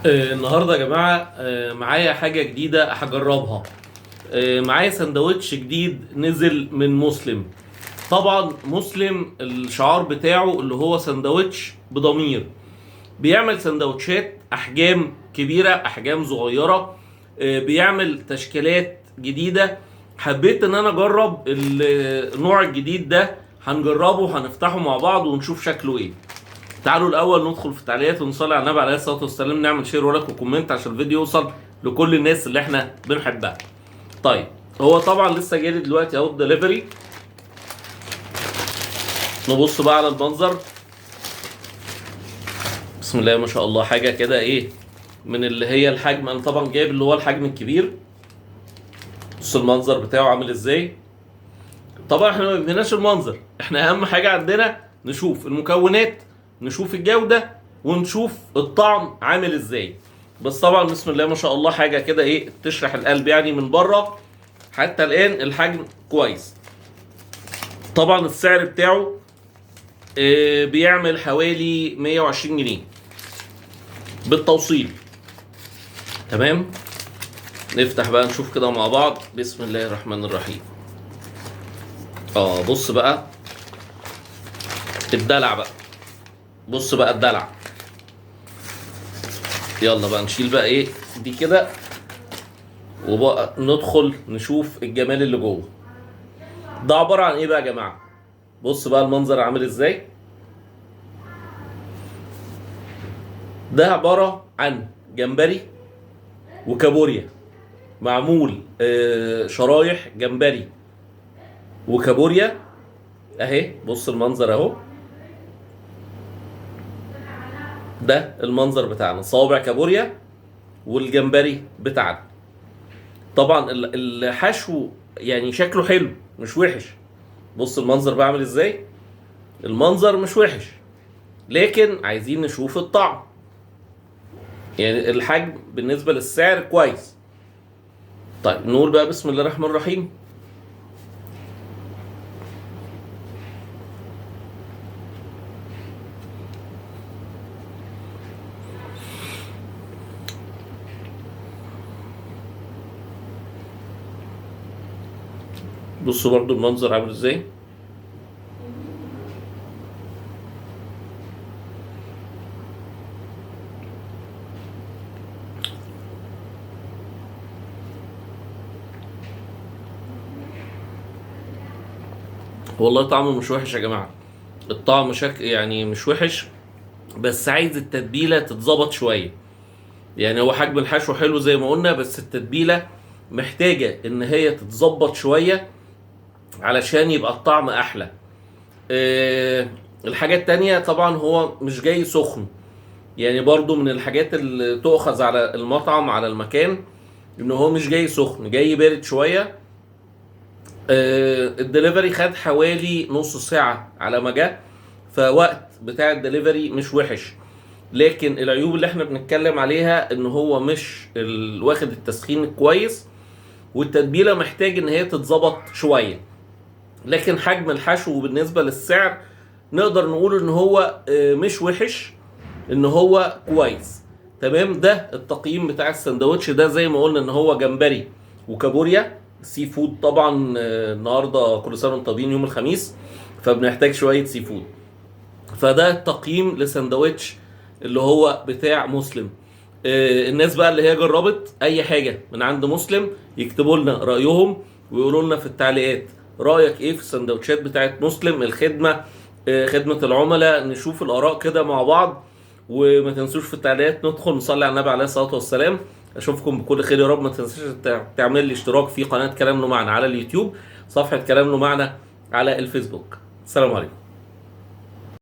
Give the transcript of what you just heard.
النهارده يا جماعة، معايا حاجة جديدة هجربها. معايا سندوتش جديد نزل من مسلم. طبعا مسلم الشعار بتاعه اللي هو سندوتش بضمير، بيعمل سندوتشات احجام كبيرة احجام صغيرة، بيعمل تشكيلات جديدة. حبيت ان انا اجرب النوع الجديد ده، هنجربه هنفتحه مع بعض ونشوف شكله ايه. تعالوا الاول ندخل في التعليقات ونصلي على النبي عليه الصلاة والسلام، نعمل share و like و comment عشان الفيديو يوصل لكل الناس اللي احنا بنحبها. طيب هو طبعا لسه جاي لي دلوقتي اهو الدليفري. نبص بقى على المنظر، بسم الله ما شاء الله، حاجة كده ايه من اللي هي الحجم. انا طبعا جايب اللي هو الحجم الكبير. بص المنظر بتاعه عامل ازاي. طبعا احنا ما بيهمناش المنظر، احنا اهم حاجة عندنا نشوف المكونات، نشوف الجودة، ونشوف الطعم عامل ازاي. بس طبعا بسم الله ما شاء الله حاجة كده ايه تشرح القلب يعني. من بره حتى الان الحجم كويس. طبعا السعر بتاعه بيعمل حوالي 120 جنيه بالتوصيل. تمام، نفتح بقى نشوف كده مع بعض. بسم الله الرحمن الرحيم. بص بقى الدلع بقى، بص بقى الدلع. يلا بقى نشيل بقى ايه دي كده، وبقى ندخل نشوف الجمال اللي جوه. ده عبارة عن ايه بقى يا جماعة؟ بص بقى المنظر عامل ازاي. ده عبارة عن جمبري وكابوريا، معمول شرايح جمبري وكابوريا اهي. بص المنظر اهو، ده المنظر بتاعنا، صوابع كابوريا والجمبري بتاعنا. طبعا الحشو يعني شكله حلو مش وحش. بص المنظر بعمل ازاي، المنظر مش وحش، لكن عايزين نشوف الطعم. يعني الحجم بالنسبة للسعر كويس. طيب نقول بقى بسم الله الرحمن الرحيم. بصوا برضو المنظر عامل ازاي. والله طعمه مش وحش يا جماعة، الطعم شك يعني مش وحش، بس عايز التتبيلة تتظبط شوية. يعني هو حجم الحشو حلو زي ما قلنا، بس التتبيلة محتاجة ان هي تتظبط شوية علشان يبقى الطعم احلى. الحاجة التانية طبعا هو مش جاي سخن، يعني برضو من الحاجات اللي تؤخذ على المطعم على المكان ان هو مش جاي سخن، جاي بارد شوية. الدليفري خد حوالي نص ساعة على ما جه، فوقت بتاع الدليفري مش وحش. لكن العيوب اللي احنا بنتكلم عليها ان هو مش واخد التسخين كويس، والتتبيلة محتاج ان هي تتظبط شوية. لكن حجم الحشو بالنسبة للسعر نقدر نقول ان هو مش وحش، ان هو كويس. تمام، ده التقييم بتاع السندوتش ده. زي ما قلنا ان هو جمبري وكابوريا seafood. طبعا، النهارده كل سنة وانتم طيبين، يوم الخميس، فبنحتاج شوية seafood. فده التقييم لسندوتش اللي هو بتاع مسلم. الناس بقى اللي هي جربت اي حاجة من عند مسلم يكتبوا لنا رايهم ويقولوا لنا في التعليقات رايك ايه في السندوتشات بتاعت مسلم، الخدمة، خدمة العملاء. نشوف الاراء كده مع بعض، وما تنسوش في التعليقات ندخل نصلي على النبي عليه الصلاة والسلام. اشوفكم بكل خير يا رب. ما تنساش تعمل لي اشتراك في قناة كلام له معنى على اليوتيوب، صفحة كلام له معنى على الفيسبوك. السلام عليكم.